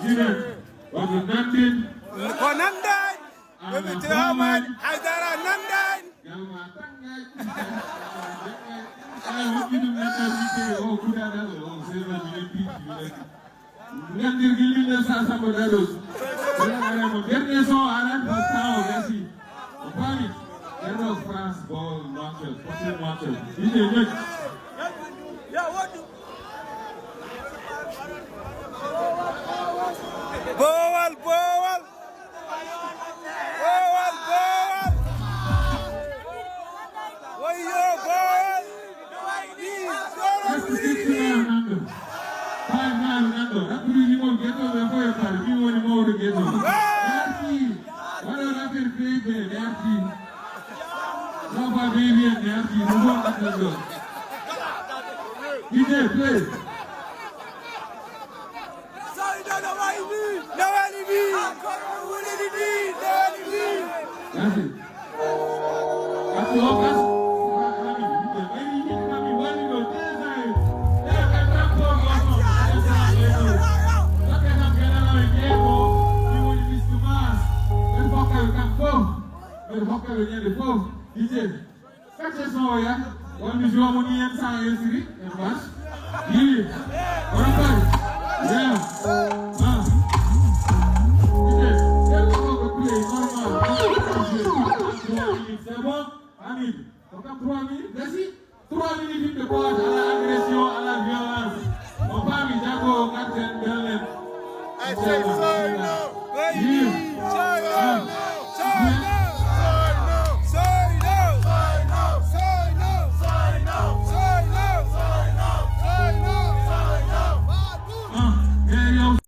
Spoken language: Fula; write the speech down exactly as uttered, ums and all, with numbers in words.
Jinen, wonno nannden. Ko nannden. Ɓe ɓe tewaman, haydara nannden. Yalma tanngaay. Ay, wonɓe ɗum nannden witte, o kuɗaɗal, o seeɗa minen piiji, minen. Nganndirgel mille neuf cent Samba Dados. Wala arano, dernier son, arano, tawo, gasi. O faami. Erno France, bon, menteur, prochain menteur. Didier, ñoƴ. Boowal, boowal. Boowal, boowal. Wayyo, boowal. Merci, merci, nanɗo. Faal, nanɗo. Hakkunde yimɓe ghetto ɓe fof e faal. Min woni mawɗo ghetto. Merci. Waɗa affaire privé, merci. Papa Vivian, merci. Nous sommes en train de. Didier, play. Merci. Merci, oh, merci. Ami, ami, woni ɗo, deux ans. Eh, ɓe kanko, kanko. Ɓe kanko, ɓe kanko, ɓe kanko. Ɓe fof, ɓe kanko. Ɓe fof, ɓe ñande fof. Didier. Kacce sowoya, wonde joomum ni en sa inscrit, en bas. Yii, on pari. Yeah. Ah. Ide, tel ko ko play normal. C'est bon, Hamid. Ko kam trois minutes, gasi. Trois minutes, yimɓe ko ala agression, ala violence. On paami jago, ngarten, bellen. Yii.